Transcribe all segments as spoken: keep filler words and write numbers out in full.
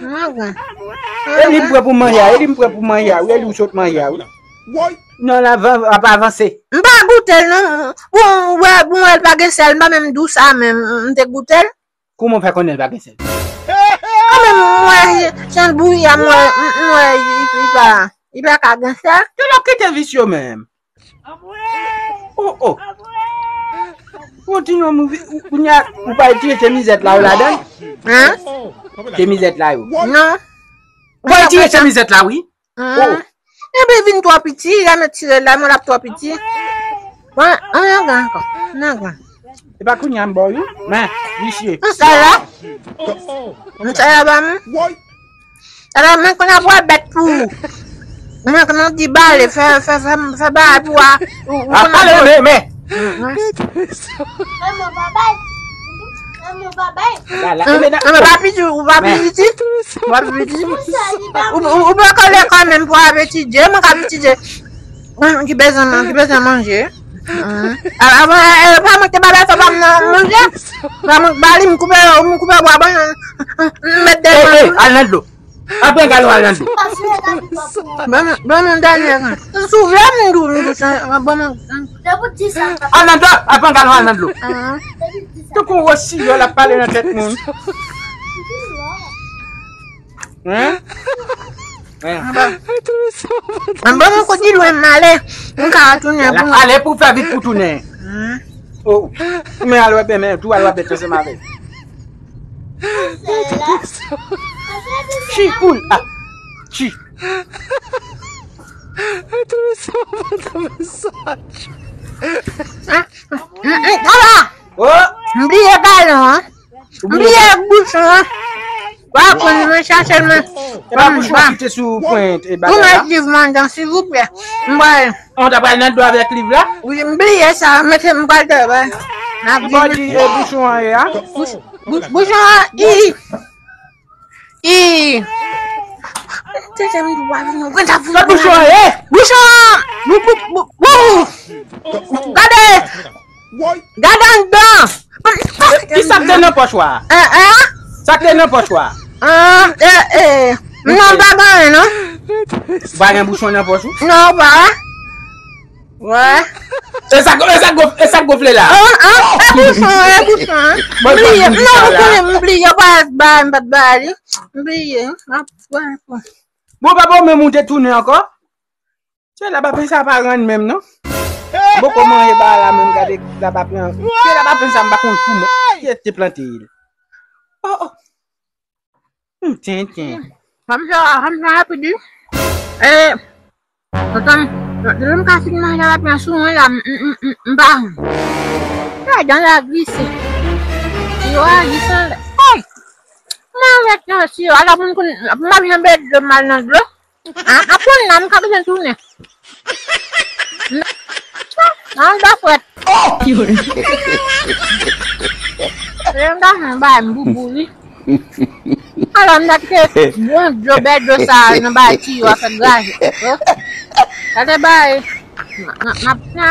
Mwen gen. E li m pran pou manje a, e li m pran pou manje a, wi, e li ou sot manje a, wi. Non, la, va, va pa avanse. M pa goute l, non. Bon, wè, bon, wè, l pa gen sèl, m pa menm dou sa menm, m te goute l. Kouman w fè konnen l pa gen sèl? Mwen menm, m wè, jan l bouyi a, m wè, m, m wè, li, li pa, li pa ka gen sèl. Yo, l ap kite visye menm. Oh, oh. Kontinye mouvi. Ou, ou, nya, ou pa retire chemizèt la yo ladan? Hein? Chemizèt la yo. Non. Ou pa retire chemizèt la, wi. Oh. Epi vin twò piti, la mèt tire la, mwen l ap twò piti. Bon, an nan gran ankò. Nan gran. E pa kounye a m ba w, wi. Men, visye. Sa la? Sa la ba m? Alò, mwen konn ap wè bèt pou ou. Mwen konn ap di bale, fè, fè, fè, fè bagay pou a. Ou, ou konn ap pale, men, men. Mwen pa bay. Mwen pa piti, ou pa piti. Ou pa piti. Ou, ou, ou pa kole kanmenm pou ap etidye, mwen ka etidye. Mwen ki bezwen, ki bezwen manje. Avan, e, pa mwen te bale, fè pa mwen manje. Pa mwen bale, m koupe, m koupe bwa, ban, m met de. Al nan dlo. Apre galon al nan dlo. Ban, ban mwen dènye kan. Sou vle m dou, m dou sa, ban mwen. Al nan dlo, apre galon al nan dlo. Tankou wosiyòl ap pale nan tèt moun. Hein? Hein? Anba. Anba, mwen kote lwen m ale. Mwen ka tounen pou mwen. Ale pou fè vit pou tounen. Oh. Men al wè bèt, men tou al wè bèt ansanm avè. Chi, poul. Ah. Chi. Ah. Mm, mm, ala! Oh! M bliye balon an. M bliye bouchon an. Wa konn mwen chache l, men. E pa bouchon an ki te sou pwent e bagay la? Ou met liv mwen anndan, silvouplè. M pral. An ta pral nan dlo avèk liv la? Wi, m bliye sa. Mete m pral travay. N ap vini. Bouchon an ye a? Bouch-, bouch-, bouchon an, i. I. Tete m dwa vin, mwen ta vin. Sa bouchon an ye? Bouchon an. Bou, bou, bou, bou. Gade. Gade anndan. Ki sa k te nan pòch ou a? Hein, hein? Sa k te nan pòch ou a? Ah, eh, eh. Non, pa gen anyen, non. Pa gen bouchon nan pòch ou? Non, pa. Wè. E sa, e sa, e sa gonfle la? Ah, ah, e bouchon, e bouchon. M bliye. Non, m konnen, m bliye. Yo pa ba, m pa t ba li. M bliye. Bon, papa, ou menm ou te tounen ankò? Se labapen sa pa rann menm non. M poko manje ba la menm, gade labapen an. Se labapen sa m pa konn pou mwen. Kiyès te plante l? Oh, oh. M tenten. Kòm sa, kòm sa rapid wi. E, kontan, lè m ka fin manje labapen sou mwen la, m, m, m, m, m pa. Ladan la glise. Yo a glise anlè. Hey! Mwen avèk nan si yo, ala moun konn, m ap janbe dlo mal nan dlo. Ah, aprann la, m ka bezwen tounen. Nan dlo frèt. Lè m ta fè yon bagay m boubou li. Alò, m ta kite bon dlo, bèl dlo sa nan bagay tiyo a fè graje. Sa te bay. M ap fè sa.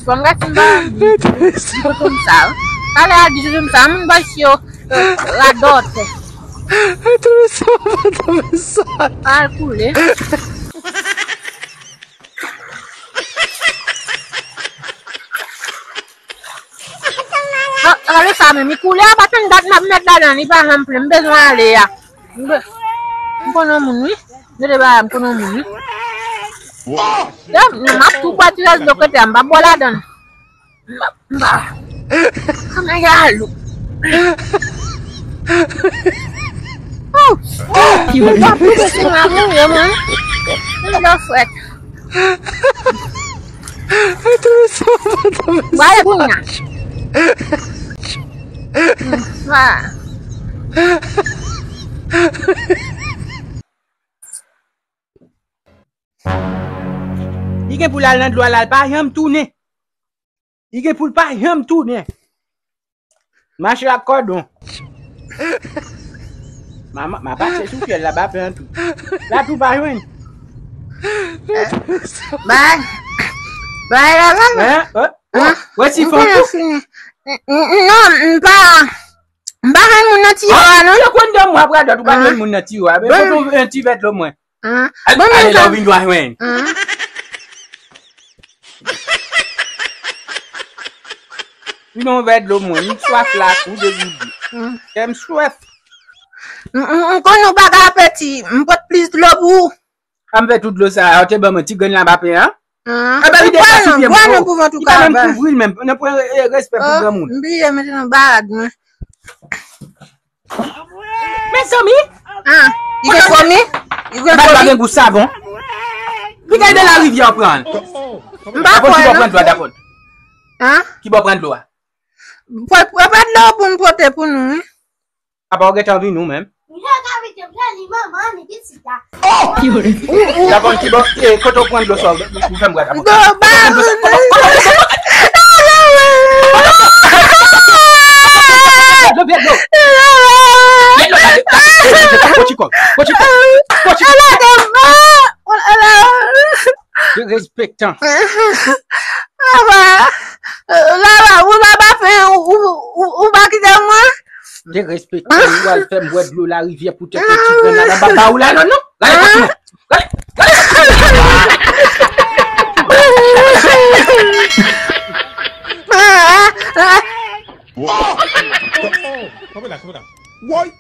Fò m gade si m pa di kote m sa. Talè a di kote m sa, moun bay si yo radòt. Al koule. Gade sa menm, li koule a, pa tann dat m ap met ladan, li pa janm plen, m bezwen ale a. M be-, m konn yon moun wi. Gade bagay, m konn yon moun wi. M ap tou pati rès dlo kote a, m pa bwè ladan. M ap, m pa. Kòman galou. Oh! M pa tou de si m ap mouri mwen. M dlo frèt. Ba e kounye a. Ba. Li gen pou l al nan dlo a la, l pa janm tounen. Li gen pou l pa janm tounen. Mache ak kòdon. Ma, ma, ma pase sou fyèl la, ba pen an tou. La tou pa jwenn. Bay. Bay la, la. Hein? Wè si fon tou. Non, m pa, m pa jwenn moun nan tiyo a, non. Yo konn de mwa pradòt, ou pa jwenn moun nan tiyo a. Men kote yon ti vèt lo mwen. Hein? Al, bon, ale la, ou vin dwa jwenn. Hein? Vin yon vè dlo mwen, m swaf la, kou de goudi. Hein? Kè m swaf. M, m, m konn ou pa gen apeti, m pot plis dlo pou ou. An m fè tout dlo sa a, ou te ban mwen ti grenn la m pa pen an. Ah. E pa vide pa sou pye m. Bwè non pou vant ou ka bay. Li pa menm kouvri l menm, nan pwen, eh, respè pou granmoun. M bliye mete nan barad mwen. Mezanmi! Ah, li gen fomi? Li gen fomi? Bal pa gen gou savon. Li gen de larivyè w pran. M pa kwè non. Ki bò pran dlo a, dakò? Ah? Ki bò pran dlo a? Pran dlo pou n pote pou nou, wi. Apa w gentan vini ou menm? Dakò, ki bò, eh, kote w pran dlo sa, ou fè m gade. Dlo, vye dlo. Vye dlo, gade, gade, gade, gade, kòchikò, kòchikò, kòchikò. Derespektan. Lala, lala, ou pa fen, ou, ou, ou, ou pa kite mwen. Derespektan, ou al fè m bwè dlo larivyè poutèt yon ti grenn la nan baba ou la, non, non. Gade kòchikò. Gade, gade. Kanpe la, kanpe la. Woy,